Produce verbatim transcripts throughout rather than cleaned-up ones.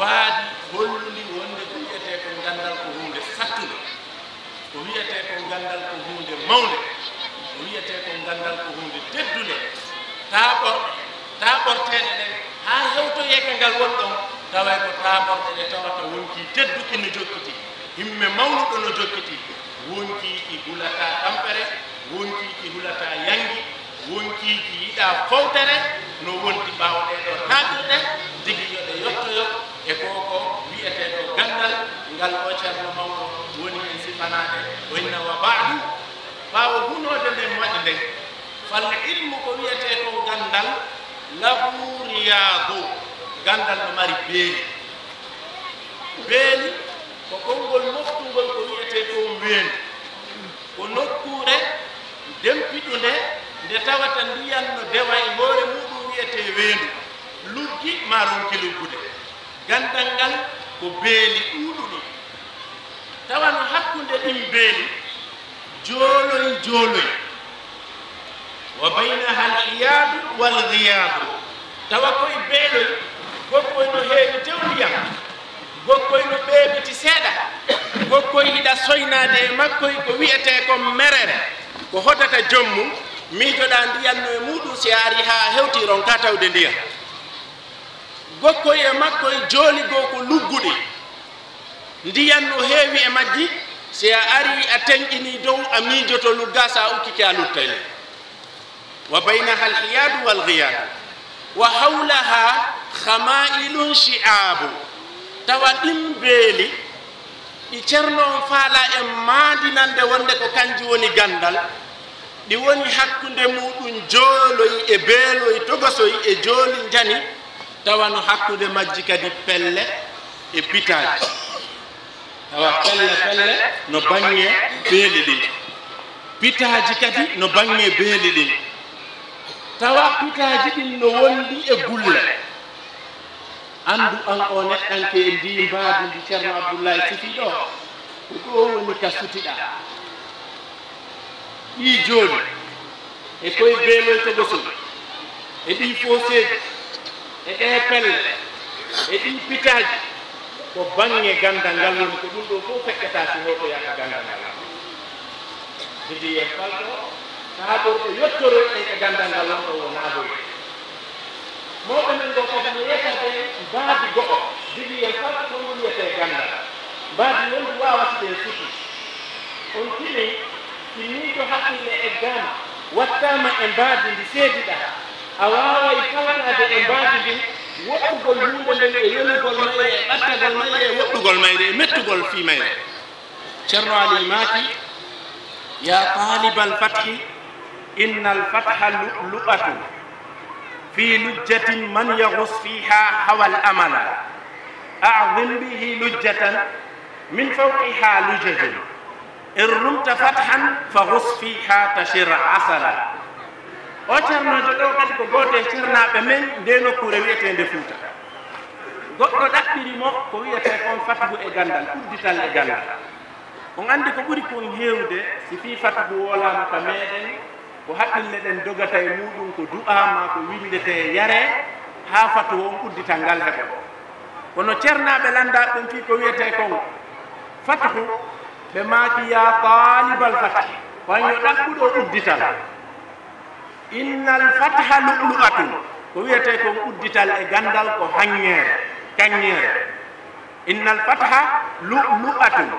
Mbaadi hollundi wonde ko wiyetee ko ganndal ko huunde sattunde, ko wiyetee ko ganndal ko huunde mawnde, ko wiyetee ko ganndal ko huunde teddunde. Taaɓor, taaɓorteeɗe ɗen haa hewtoyee ka ngal woni ɗon, taway ko taaɓorɗe ɗe tawata wonkii tedduki no jokkitii, himme mawnuɗo no jokkitii, wonkii ki hulataa tampere, wonkii ki hulataa yanngi, wonkii ki yiɗaa fowtere no wonti ɓaawo ɗee ɗoo taaɓirɗe, tigi yo ɗe yottoyo e ko ko wiyetee ko ganndal ngal oo ceerno mawɗo woni en sifanaade. O inna wa ba'du, ɓaawo hunoode nden waɗi nden, fal ilmu ko wiyetee ko ganndal, lahu riyaadu, ganndal no mari beeli. Beeli ko konngol moftungol ko wiyetee ko weendu. Ko nokkuure dempiɗunde nde tawata ndiyan no dewa e hoore muuɗum wiyetee weendu, luggi maa ronki luggude. Ganndal ngal ko beeli ɗuuɗuɗi. Tawa no hakkunde ɗin beeli jooloy jooloy. Wa baynaha al-hiyaadu wal ghiyaadu. Tawa koy beeloy, gokkoy no heewi tew ndiyam, gokkoy no ɓeeɓiti seeɗa, gokkoy hiɗa soynaade e makkoy ko wiyetee kon merere, ko hodata joom mum, miijoɗaa ndiyan no e muuɗum, si a arii haa a hewtii ronkaa tawde ndiyan. Gokkoy e makkoy jooli goo ko lugguɗi. Ndiyan no heewi e majji, si a arii a tenƴinii dow, a miijoto luggaa, si a ukkike a luttay ley. Wa baynaha al-hiyaadu wal ghiyaadu. Wa hawlaha khamaa'ilun shi'aabu. Tawa ɗin beeli, ɗi ceerno on faalaa en maandinande wonde ko kanji woni ganndal, ɗi woni hakkunde muuɗum jooloy e beeloy togosoy e jooli njani, tawa no hakkunde majji kadi pelle e pitaaji. Tawa pelle pelle no baŋŋe beeli ɗin. Pitaaji kadi no baŋŋe beeli ɗin. Tawa pitaaji ɗin no wondi e gulle. Anndu an oo neɗɗanke e ndii mbaadi ndi Ceerno Abdullaahi sifii ɗoo, ko ɗoo woni ka sutiɗaa. Ɗii jooli, e koy beeloy togosoy, e ɗii fooseeji, e ɗee pelle, e ɗii pitaaji, ko baŋŋe ganndal ngal woni, ko ɗum ɗoo fof feƴƴata si hewtoyaaka ganndal ngal. Tigi en falto, haa ɗoo ɗo yottoree en e ganndal ngal wonɗo wonaa hoy. Mawɓe men goo kadi no yettata en mbaadi goɗɗo, tigi en falto ko ɗum wiyetee ganndal. Mbaadi wonndi waawa si ɗen suti. On tini, si miijo haqqille e gaama wattaama e mbaadi ndi seediɗaa, a waaway faltaade e mbaadi ndin woɗɗugol huunde nden e yelugol mayre, e ɓattagol mayre, e woɗɗugol mayre, e mettugol fii mayre. Ceerno Ali maaki, yaa taalibal fathi, innal fatha lu'lu'atun fii lujjatin man yaghus fiihaa hawal amala. A'zim bihi lujjatan min fawqihaa lujajun. In rumta fathan faghus fiihaa tashir asala. O ceernoojo ɗoo kadi ko gooto e ceernaaɓe men ndee nokkuure wiyeteende Fuuta. Goɗɗo ɗaɓɓiri mo ko wiyetee kon fathu e ganndal, uddital e ganndal. On anndi ko ɓuri kon heewde, si fii fathu wolaama ka meeɗen, ko haqqille ɗen dogata e muuɗum, ko du'aa maa ko winndetee yaree, haa fathu on uddital ngal heɓoo. Kono ceernaaɓe lanndaaɓe ɓen fii ko wiyetee kon fathu, ɓe maaki, yaa taalibal fathi, ko an yo ɗaɓɓuɗo uddital. Innal fatha lu'lu'atun, ko wiyetee kon uddital e ganndal ko haŋŋeere, kaŋŋeere. Innal fatha lu'lu'atun.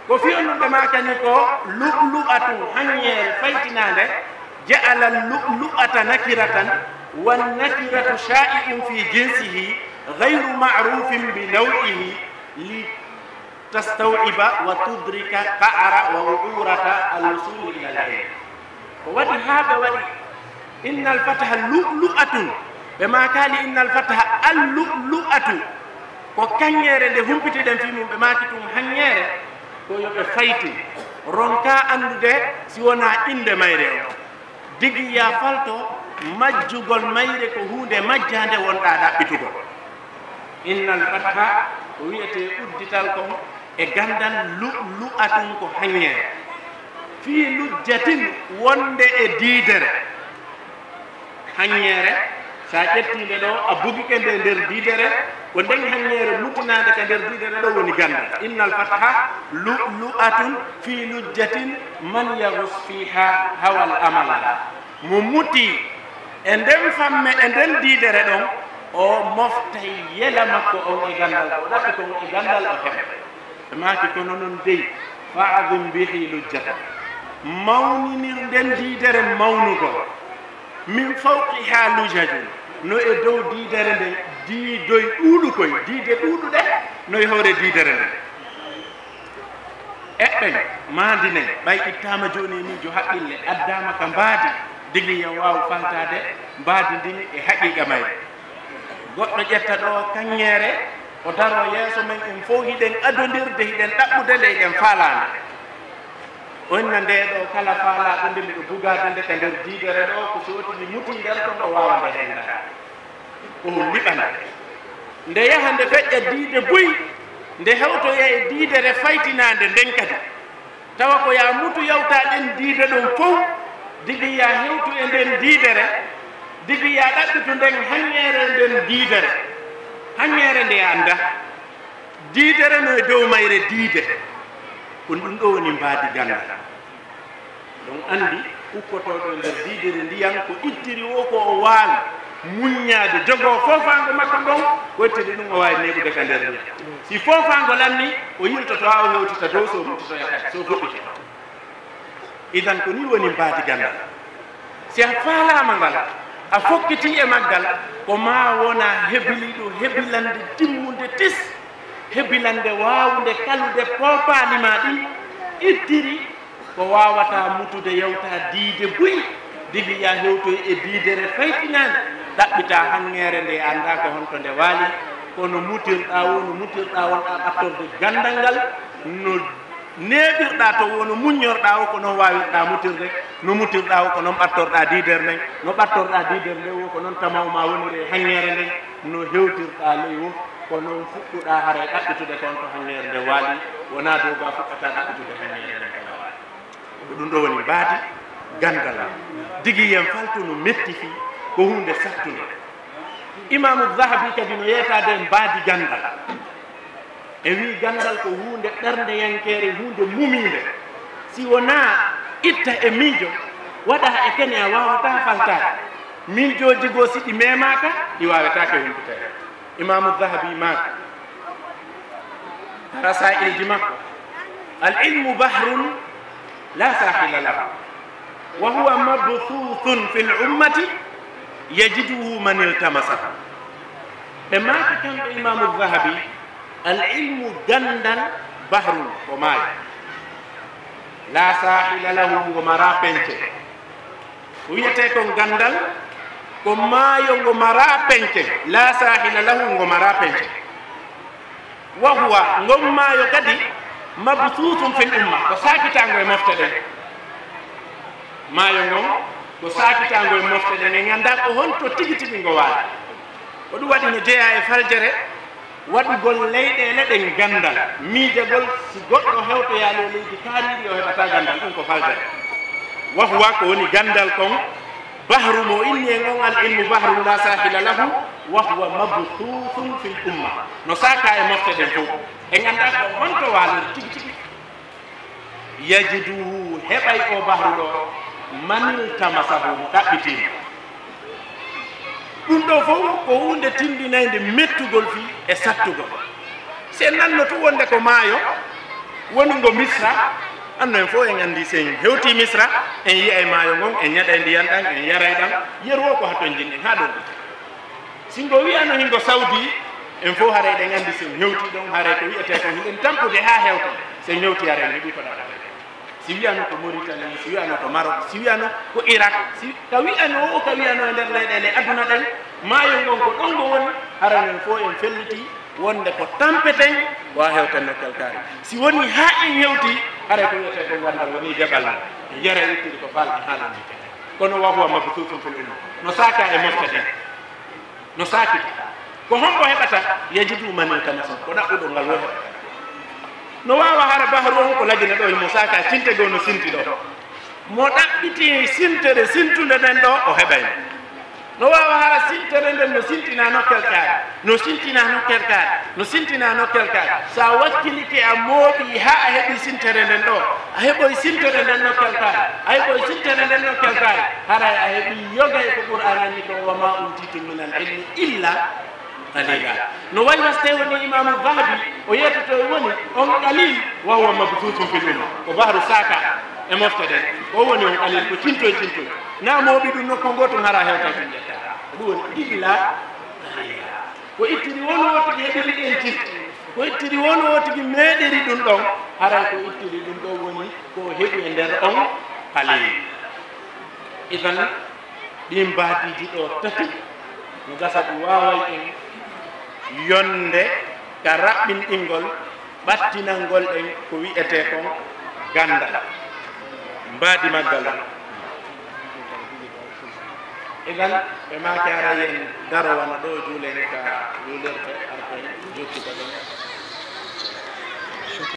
Ko fii on ɗum ɓe maakani ko lu'lu'atun, haŋŋeere faytinaande, ja'ala lu'lu'ata nakiratan, wan nakiratu shaa'i'un fii jinsihi, ghayru ma'ruufin bi naw'ihi, li tastaw'iba wa tudrika qa'ra wa u'urata al-wusuli ila al-ilm. Ko waɗi haa ɓe waɗi innal fataha lu'lu'atun, ɓe maakaali innal fataha al-lu'lu'atu, ko kaŋŋeere nde humpitiɗen fii mum, ɓe maaki tun haŋŋeere, ko yo ɓe faytin, ronkaa anndude si wonaa innde mayre on. Digi yaa falto majjugol mayre ko huunde majjaande wonɗaa ɗaɓɓitugol. Innal fatha ko wiyetee uddital kon e ganndal lu'lu'atun ko haŋŋeere. Fii lujjatin wonde e diidere. Haŋŋeere So a ƴettii nde ɗo, a bugike nde nder diidere, ko nden hanngeere mutinaande ka nder diidere ɗo woni ganndal. Innal fatha lu'lu'atun fi lujjatin man yaghus fiha hawal amala. Mo muti e nden famme, e nden diidere ɗon, o moftay yela makko on e ganndal, ko o ɗaɓɓi kon e ganndal o heɓa. Ɓe maaki, kono non dey, fa'zim bihi lujjata. Mawninir nden diidere mawnugol. Min fawqiha lujajun. No e dow diidere nden, diidoy ɗuuɗukoy, diide ɗuuɗuɗe, no e hoore diidere nden. Eɓɓen, maandinen, ɓay ittaama jooni e miijo haqqille, addaama ka mbaadi, digi yo waawu faltaade mbaadi ndin e haqiiqa mayri. Goɗɗo ƴetta ɗo kaŋŋeere, o daroo yeeso men, en fow hiɗen adondirde, hiɗen ɗaɓɓude nde, hiɗen faalaa nde. O inna nde ɗo kala faalaaɗo nde, miɗo bugaade nde ka nder diidere ɗo, ko so woti mi mutii nder ɗon, o waawa nde henndaade. O liɓana. Nde yaha nde feƴƴa diide buy, nde hewtoya e diidere faytinaande nden kadi. Tawa ko yaa mutu yawtaa ɗen diide ɗon fow, digi yaa hewtu e nden diidere, digi yaa ɗaɓɓitu nden haŋŋeere nden diidere. Haŋŋeere nde anndaa. Diidere no e dow mayre diide. Ko ɗum ɗo woni mbaadi ganndal. Ɗon anndi ukkotooɗo e nder diidere ndiyan ko ittiri wo ko o waawi muññaade, jogoo foofaango makko ngon, ko ittiri ɗum o waawi neeɓude ka nder ndiyan. Si foofaango lanni, o yiltoto haa o hewtita dow, so ruttitoya kadi, so fuɗɗito. Idan ko nii woni mbaadi ganndal. Si a faalaama ngal, a fokkitii e maggal, ko maa wona hebiliiɗo hebilande timmunde tis, hebilande waawnde kalude poopaali maa ɗin, ittiri ko waawataa mutude yawtaa diide buy, digi yaa hewtoy e diidere faytinaande, ɗaɓɓitaa haŋŋeere nde anndaa ko honto nde waali, kono mutirɗaa wo no mutirɗaa wonɗaa ɓattorde ganndal ngal, no neeɓirɗaa to wo no muññorɗaa wo, ko non waawirɗaa mutirde, no mutirɗaa wo, ko non ɓattorɗaa diidere nden, no ɓattorɗaa diidere nden wo, ko non tamaw maa woniri e haŋŋeere nden, no hewtirɗaa ley wo, ko non fuɗɗuɗaa haray ɗaɓɓitude kon to haŋŋeere nden waali, wonaa dow gaa fuɗɗataa ɗaɓɓitude haŋŋeere nden ka waali. Ko ɗum ɗo woni mbaadi ganndal. Digi yen faltu no metti fii, ko huunde sattunde. Imaamu Zahabi kadi no yeetaade e mbaadi ganndal. E wii ganndal ko huunde ɓerndeyankeere, huunde mumiinde. Si wonaa itta e miijo, waɗa e kene a waawataa faltaade. Miijooji goo si ɗi memaaka, ɗi waawetaake humpiteede. Imaamu Zahabi maaki, rasaa'ilji makko, al ilmu bahrun la saahila lahu, wa huwa mabthuthun fil ummati yajiduhu man iltamasahu. Ɓe maaki kamɓe Imaamu Zahabi, al ilmu ganndal bahrun ko maayo, la saahila lahu ngo maraa peñce. Ko wiyetee kon ganndal, ko maayo ngo maraa peñce, la saahila lahu ngo maraa peñce. Wa huwa, ngon maayo kadi, mabthuthun fil umma, ko saakitaango e mofte ɗen. Maayo ngon, ko saakitaango e mofte ɗen, en anndaa ko honto tigi tigi ngo waali. Ko ɗum waɗi no jeyaa e faljere, waɗugol leyɗeele ɗen ganndal, miijagol si goɗɗo hewtoyaali e leydi kaariiri o heɓataa ganndal, ɗum ko faljere. Wa huwa, ko woni ganndal kon, bahru mo inni e ngon, al ilmu bahrun la saahila lahu, wa huwa mabthuthun fil umma. No saakaa e mofte ɗen fow. En anndaa ko honto waalori tigi tigi. Yajiduhu, heɓay o bahru ɗo, man iltamasahu, mo ɗaɓɓitii mo. Ɗum ɗo fow ko huunde tinndinaynde mettugol fii e sattugol. Si en nanno tun wonde ko maayo woni ngo Misra, anno en fow en anndi si en hewtii Misra, en yi'ay maayo ngon, en ñaɗay ndiyan ɗan, en yaray ɗan, yeru o ko haa ton jinɗen, haa ɗon ɗum. Si ngo wi'ano hingo Sawdi, en fow haray ɗen anndi si en hewtii ɗon, haray ko wi'etee kon hiɗen tampude haa hewta. Si en hewtii haray en heɓii ko ɗaɓɓaten. Si wi'ano ko Mauritanie, si wi'ano ko Maroc, si wi'ano ko Irak, si ka wi'ano o, ka wi'ano e nder leyɗeele aduna ɗen, maayo ngon ko ɗon ngo woni, haray en fow en fellitii wonde ko tampeten, wa hewten nokkel kaari. Si wonii haa en hewtii, haray ko wi'etee kon ganndal wonii deɓal men. En yaray ittiri ko faalɗen haa ɗon. Kono wa huwa mabthuthun fil umma. No saakaa e mofte ɗen. No saakita. Ko hombo heɓata? Yajidu man iltamasa. Ko ɗaɓɓuɗo ngal wo heɓata. No waawa hara bahru on ko lagina ɗo, mo saaka sinte goo no sinti ɗo. Mo ɗaɓɓiti sintere sintunde nden ɗo, o heɓay mo. No waawa hara sintere nden no sintina nokkel kaari, no sintina nokkel kaari, no sintina nokkel kaari. So a wakkilike a mooɓi haa a heɓi sintere nden ɗo, a heɓoy sintere nden nokkel kaari, a heɓoy sintere nden nokkel kaari, haray a heɓi yogay ko Qur'aana ni ko, "Wa ma utitum min al ilmi illa qalila." No wayi waste woni Imaamu Zahabi, o yeetoto e woni on qalil, wa huwa mabsuutun fil umma. Ko bahru saaka e mofte ɗen. Ko woni on qalil, ko cintoy cintoy. Na mooɓi ɗum nokku gooto hara hewta ɗum ƴetta. Ko ɗum woni illa qalila. Ko ittiri won wotigi heɓiri ɗen cinti. Ko ittiri won wotigi meeɗiri ɗum ɗon. Haray ko ittiri ɗum ɗon woni ko heɓi e nder on qalil. Idan, ɗin mbaadiiji ɗo tati, no gasa ɗum waaway en yonde ka raɓɓinɗingol, ɓattinangol en ko wi'etee kon ganndal. Mbaadi maggal. Idan, ɓe maaki haray en daro wano ɗo, juulen ka juulirde, arten jokkita ɗon.